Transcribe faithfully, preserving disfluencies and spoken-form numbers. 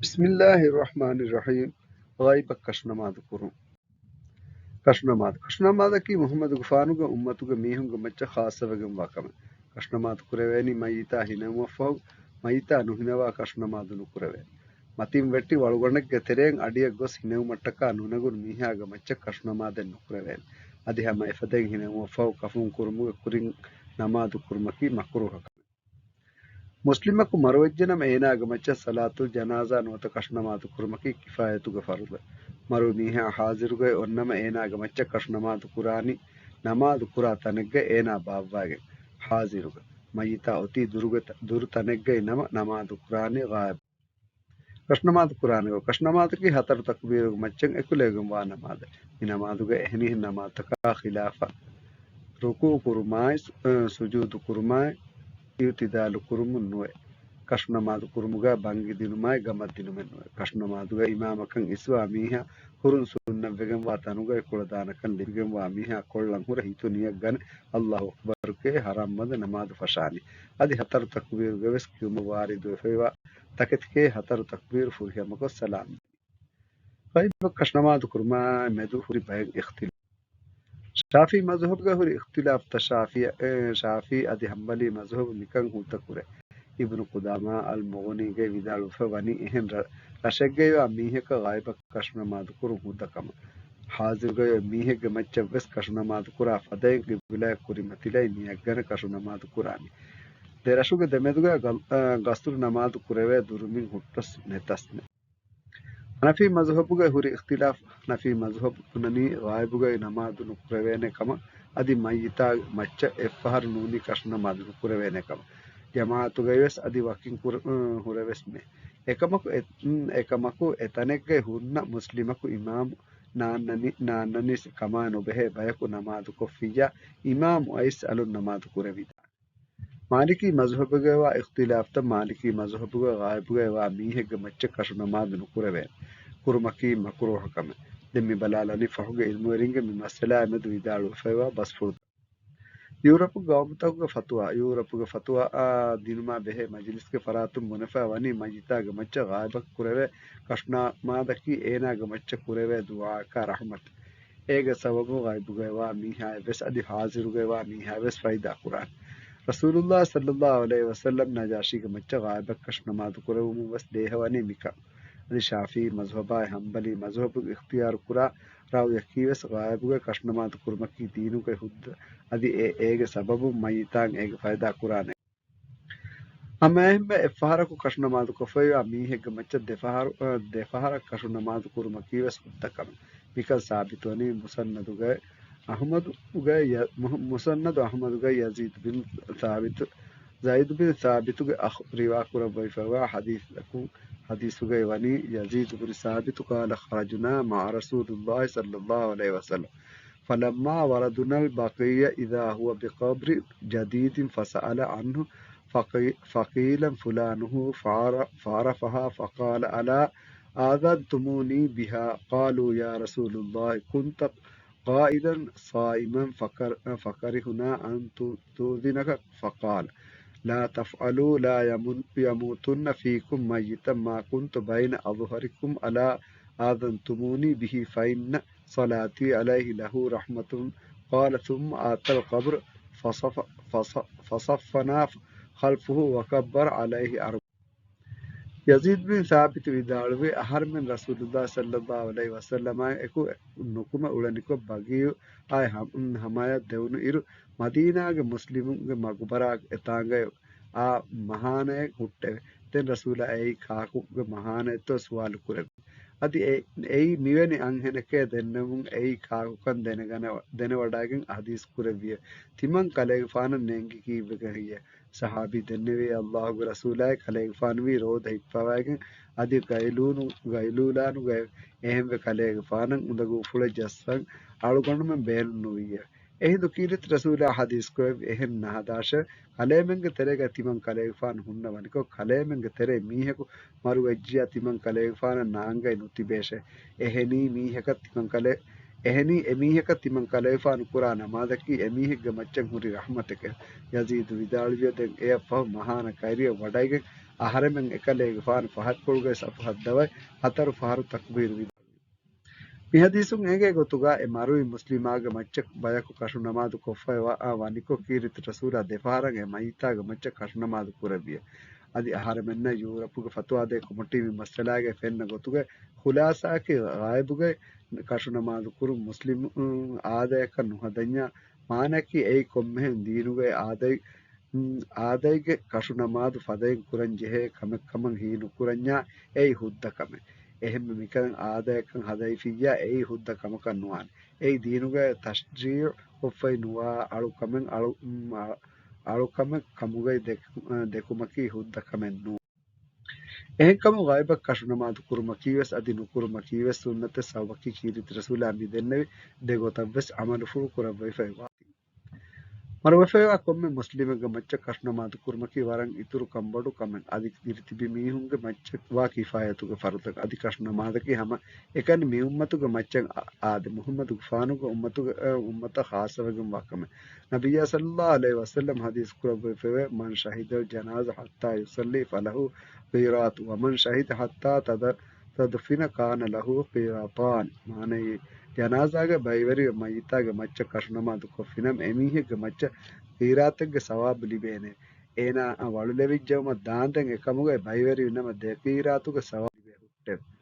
بسم الله الرحمن الرحيم. ޣައިބަށް ކަށުނަމާދު ކުރުން. ކަށުނަމާދު. ކަށުނަމާދަކީ މުޙައްމަދުގެފާނުގެ އުއްމަތުގެ މީހުންގެ މައްޗަށް ޚާއްޞަވެގެންވާ ކަމެއް. ކަށުނަމާދު ކުރެވޭނީ މައްޔިތާ ހިނެވުމަށްފަހު، މައްޔިތާ ނުހިނެވާ ކަށުނަމާދު ނުކުރެވޭނެ. މަތިން ވެއްޓި ވަޅުގަނޑެއްގެ ތެރެއިން އަޑިއަށް ގޮސް ހިނެވުމަށްޓަކާ ނުނަގުނު މީހާގެ މައްޗަށް ކަށުނަމާދެއް ނުކުރެވޭނެ. އަދި ހަމަ އެފަދައިން ހިނެވުމަށްފަހު ކަފުން ކުރުމުގެ ކުރިން ނަމާދު ކުރުމަކީ މަކުރޫހަ ކަމެއް. މުސްލިމަކު މަރުވެއްޖެނަމަ އޭނާގެ މައްޗަށް ޞަލާތުލް ޖަނާޒާ ނުވަތަ ކަށުނަމާދު ކުރުމަކީ ކިފާޔަތުގެ ފަރުޟެއް. މަރުވި މީހާ ޙާޟިރުގައި އޮންނަމަ އޭނާގެ މައްޗަށް ކަށުނަމާދު ކުރާނީ ނަމާދު ކުރާ ތަނެއްގައި އޭނާ ބާއްވާގެން. ޙާޟިރުގަ. މައްޔިތާ އޮތީ ދުރުގެ ތަ-، ދުރު ތަނެއްގައި ނަމަ ނަމާދު ކުރާނީ ޣާއިބު. ކަށުނަމާދު ކުރާނެ ގޮތް. ކަށުނަމާދަކީ ހަތަރު ތަކުބީރުގެ މައްޗަށް އެކުލެވިގެންވާ ނަމާދެއް. މި ނަމާދުގައި އެހެނިހެން ނަމާދުތަކާ ޚިލާފަށް ރުކޫޢު ކުރުމާއި، ސު-، އަ، ސުޖޫދު ކުރުމާއި، އިޢުތިދާލު ކުރުމުން ނުވޭ. ކަށުނަމާދު ކުރުމުގަ ބަންގި ދިނުމާއި ގަމަށް ދިނުމެއް ނުވޭ. ކަށުނަމާދުގައި އިމާމަކަށް އިސްވާ މީހާ ހުރުން ސުންނަތްވެގެންވާ ތަނުގައި ކުޅަދާނަކަން ލިބިގެންވާ މީހާ ކޮށްލަން ހުރެ ހިތު ނިޔަތް ގަނެ، އައްލާހު އަކްބަރު ކިޔައި ހަރާމްވަންދެން ނަމާދު ފަށާނީ. އަދި ހަތަރު ތަކުބީރުގައިވެސް ކިޔުމަށް ވާރިދުވެފައިވާ ތަކެތި ކިޔައި ހަތަރު ތަކުބީރު ފުރިހަމަކޮށް ސަލާމް. ޣައިބަށް ކަށުނަމާދު ކުރުމާ މެދު ހުރި ބައެއް އިޚްތިލާފް. ޝާފިޢީ މަޒުހަބުގަ ހުރި އިޚްތިލާފްތައް ޝާފިޢީ، އެ، ޝާފިޢީ އަދި ހަންބަލީ މަޒުހަބު މިކަން ހުއްދަ ކުރޭ. އިބްނު ޤުދާމާ އަލް މުޣުނީގައި ވިދާޅުވެފަ ވަނީ އެހެން ރަ-، ރަށެއްގައިވާ މީހަކަށް ޣައިބަށް ކަށުނަމާދު ކުރުން ހުއްދަ ކަމަށް. ޙާޟިރުގައި އޮތް މީހެއްގެ މައްޗަށްވެސް ކަށުނަމާދު ކުރާ ފަދައިން ޤިބްލާއަށް ކުރިމަތިލައި ނިޔަތްގަނެ ކަށުނަމާދު ކުރާނީ. ދެ ރަށުގެ ދެމެދުގަ ގަ-، އަ، ގަސްރު ނަމާދު ކުރެވޭ ދުރުމިން ހުއްޓަސް ނެތަސް ނެ. ޙަނަފީ މަޒުހަބުގައި ހުރި އިޚްތިލާފް. ޙަނަފީ މަޒުހަބު ބުނަނީ ޣާއިބުގައި ނަމާދު ނުކުރެވޭނެ ކަމަށް، އަދި މައްޔިތާ މައްޗަށް އެއްފަހަރު ނޫނީ ކަށުނަމާދު ނުކުރެވޭނެ ކަމަށް. ޖަމާޢަތުގައިވެސް އަދި ވަކިން ކުރ-، ހުރެވެސް މެ. އެކަމަކު އެ-، އެކަމަކު އެތަނެއްގައި ހުންނަ މުސްލިމަކު އިމާމު ނާންނަނީ، ނާންނަނީސް ކަމާ ނުބެހޭ ބަޔަކު ނަމާދުކޮށްފިއްޔާ، އިމާމު އައިސް އަލުން ނަމާދު ކުރެވިދާނެ. މާލިކީ މަޒުހަބުގައިވާ އިޚްތިލާފްތައް. މާލިކީ މަޒުހަބުގައި ޣާއިބުގައިވާ މީހެއްގެ މައްޗަށް ކަށުނަމާދު ނުކުރެވޭނެ. ކުރުމަކީ މަކުރޫހަ ކަމެއް. ދެން މި ބަލާލަނީ ފަހުގެ ޢިލްމުވެރިންގެ މި މައްސަލާއާ މެދު ވިދާޅުވެފައިވާ ބަސްފުޅުތައް. ޔޫރަޕު ގައުމުތަކުގެ ފަތުވާ. ޔޫރަޕުގެ ފަތުވާއާ ދިނުމާ ބެހޭ މަޖިލިސްގެ ފަރާތުން ބުނެފަ ވަނީ މައްޔިތާގެ މައްޗަށް ޣާއިބަކަށް ކުރެވޭ ކަށުނަމާދަކީ އޭނާގެ މައްޗަށް ކުރެވޭ ދުޢާއަކާ ރަޙްމަތެއް. އޭގެ ސަބަބުން ޣައިބުގައިވާ މީހާއަށްވެސް އަދި ޙާޟިރުގައިވާ މީހާއަށްވެސް ފައިދާ ކުރާނެ. ރަސޫލުﷲ ޞައްލަﷲ ޢަލައިހި ވަސައްލަމް ނަޖާޝީގެ މައްޗަށް ޣާއިބަށް ކަށުނަމާދު ކުރެވުމުން ވެސް ދޭހަވަނީ މިކަން. އަދި ޝާފިޢީ މަޒުހަބާއި ޙަންބަލީ މަޒުހަބުގެ އިޚްތިޔާރު ކުރާ ރައުޔަކީ ވެސް ޣާއިބުގައި ކަށުނަމާދު ކުރުމަކީ ދީނުގައި ހުއްދަ، އަދި އެ އޭގެ ސަބަބުން މައްޔިތާއަށް އޭގެ ފައިދާ ކުރާނެ. ހަމައެހެންމެ އެއްފަހަރަކު ކަށުނަމާދު ކޮށްފައިވާ މީހެއްގެ މައްޗަށް ދެފަހަރު، އަ، ދެފަހަރަށް ކަށުނަމާދު ކުރުމަކީ ވެސް ހުއްދަ ކަމެއް. މިކަން ސާބިތުވަނީ މުސައްނަދުގައި އަޙްމަދުގައި ޔަ-، މު-، މުސައްނަދު އަޙްމަދުގައި ޔަޒީދު ބިން ސާބިތު، ޒައިދު ބިން ސާބިތުގެ އަޚު ރިވާ ކުރައްވައިފައިވާ ޙަދީޘްތަކުން، ޙަދީޘުގައި ވަނީ ޔަޒީދު ބިން ސާބިތު ޤާލަ ޚަރަޖުނާ މަޢަ ރަސޫލިﷲ ޞައްލަﷲ ޢަލައިހި ވަސައްލަމް. فلما وردنا البقيع إذا هو بقبر جديد فسأل عنه فقي-، فقيل فلانه فعر-، فعرفها فقال ألا آذنتموني بها؟ قالوا يا رسول الله كنت قائدا صائما فكر-، فكرهنا أن ت-، تؤذنك. فقال لا تفعلوا لا يمن-، يموتن فيكم ميتا ما كنت بين أظهركم ألا آذنتموني به فإن صلاتي عليه له رحمة. قال ثم أتى القبر فصف-، فص-، فصفنا خلفه وكبر عليه أربعا. ޔަޒީދު ބިން ސާބިތު ވިދާޅުވި، އަހަރެމެން ރަސޫލުﷲ ޞައްލަﷲ ޢަލައިހި ވަސައްލަމާއި އެކު ނުކުމެ އުޅެނިކޮށް، ބަޤީޢު އާއި ހަ-، ހަމަޔަށް ދެވުނު އިރު، މަދީނާގެ މުސްލިމުންގެ މަގުބަރާ އެތާނގައި އާ މަހާނައެއް ހުއްޓެވެ. ދެން ރަސޫލާ އެއީ ކާކުގެ މަހާނައެއްތޯ ސުވާލު ކުރެއްވި. އަދި އެ-، އެއީ މިވެނި އަންހެނެކޭ ދެންނެވުމުން އެއީ ކާކުކަން ދެނެގަނެ-، ދެނެވަޑައިގެން ޙަދީޘް ކުރެއްވިއެވެ. ތިމަން ކަލޭގެފާނަށް ނޭނގި ކީއްވެގެން ހެއްޔެވެ؟ ޞަޙާބީ ދެންނެވީ، ﷲ ގެ ރަސޫލާއި ކަލޭގެފާނުވީ ރޯދަ ހިއްޕަވައިގެން އަދި ގައިލޫނު، ގައިލޫލާނުގައި އެހެންވެ ކަލޭގެފާނަށް އުނދަގޫފުޅެއް ޖައްސަން އަޅުގަނޑުމެން ބޭނުންނުވިއެވެ. އެހިނދު ކީރިތި ރަސޫލާ ޙަދީޘްކުރެއްވި އެހެން ނަހަދާށެވެ. ކަލޭމެންގެ ތެރޭގަ ތިމަން ކަލޭގެފާނު ހުންނަވަނިކޮށް، ކަލޭމެންގެ ތެރޭ މީހަކު މަރުވެއްޖިޔާ ތިމަން ކަލޭގެފާނަށް ނާންގައެއް ނުތިބޭށެވެ. އެހެނީ މީހަކަށް ތިމަން ކަލޭ-، އެހެނީ އެމީހަކަށް ތިމަން ކަލޭގެފާނު ކުރާ ނަމާދަކީ އެމީހެއްގެ މައްޗަށް ހުރި ރަޙްމަތެކެވެ. ޔަޒީދު ވިދާޅުވިއެވެ. ދެން އެއަށްފަހު މަހާނަ ކައިރިއަށް ވަޑައިގެން އަހަރެމެން އެކަލޭގެފާނު ފަހަތްޕުޅުގައި ސަފު ހައްދަވައި ހަތަރު ފަހަރު ތަކުބީރު ވިދާޅުވި. މި ޙަދީޘުން އެނގޭ ގޮތުގަ އެ މަރުވި މުސްލިމާގެ މައްޗަށް ބަޔަކު ކަށު ނަމާދު ކޮށްފައިވާ ވަނިކޮށް ކީރިތި ރަސޫލާ ދެފަހަރަށް އެ މައްޔިތާގެ މައްޗަށް ކަށު ނަމާދު ކުރެއްވިއެވެ. އަދި އަހަރެމެންނަށް ޔޫރަޕުގެ ފަތުވާދޭ ކޮމިޓީ މި މައްސަލާގައި ފެންނަ ގޮތުގައި ޚުލާޞާއަކީ ޣާއިބުގައި ކަށު ނަމާދު ކުރުން މުސްލިމު އާދަޔަކަށް ނުހަދަންޏާ، މާނައަކީ އެއީ ކޮންމެހެން ދީނުގައި އާދައި، އާދައިގެ ކަށު ނަމާދު ފަދައިން ކުރަން ޖެހޭ ކަމެއް ކަމަށް ހީނުކުރަންޏާ، އެއީ ހުއްދަ ކަމެއް. އެހެންމެ މިކަން އާދަޔަކަށް ހަދައިފިއްޔާ، އެއީ ހުއްދަ ކަމަކަށް ނުވާނެ. އެއީ ދީނުގައި ތަޝްރީޢު ކޮށްފައި ނުވާ އަޅުކަމެއް، އަޅު، އަޅުކަމެއް ކަމުގައި ދެކު، ދެކުމަކީ ހުއްދަ ކަމެއް ނޫން. އެހެންކަމުން ޣައިބަށް ކަށުނަމާދު ކުރުމަކީވެސް އަދި ނުކުރުމަކީވެސް ސުންނަތެއް ސަބަބަކީ ކީރިތި ރަސޫލާ މި ދެންނެވި ދެ ގޮތަށްވެސް ޢަމަލުފުޅު ކުރައްވައިފައިވާތީ. މަރުވެފައިވާ ކޮންމެ މުސްލިމެއްގެ މައްޗަށް ކަށުނަމާދު ކުރުމަކީ ވަރަށް އިތުރު ކަންބޮޑު ކަމެއް. އަދި ކީރިތިބި މީހުންގެ މައްޗަށް ވާ ކިފާޔަތުގެ ފަރުޟެއް. އަދި ކަށުނަމާދަކީ ހަމައެކަނި މި އުއްމަތުގެ މައްޗަށް އާ، އާދެ، މުޙައްމަދުގެފާނުގެ އުއްމަތުގެ، އަ، އުއްމަތަށް ޚާއްޞަވެގެންވާ ކަމެއް. ނަބިއްޔާ ޞައްލައްލާހު ޢަލައިހި ވަސައްލަމަ ޙަދީޘް ކުރައްވައިފައިވޭ، من شهد الجنازة حتى يصلي فله قيراط، ومن شهدها حتى تد، تدفن كان له قيراطان. މާނައީ، ޖަނާޒާގައި ބައިވެރިވެ މައްޔިތާގެ މައްޗަށް ކަށުނަމާދު ކޮށްފިނަމަ، އެމީހެއްގެ މައްޗަށް ޤީރާތެއްގެ ސަވާބު ލިބޭނެ. އޭނާއަށް ވަޅު ލެވިއްޖެއުމަށް ދާންދެން އެކަމުގައި ބައިވެރިވި ނަމަ، ދެ ޤީރާތުގެ ސަވާބު ލިބޭ ހުއްޓެވެ.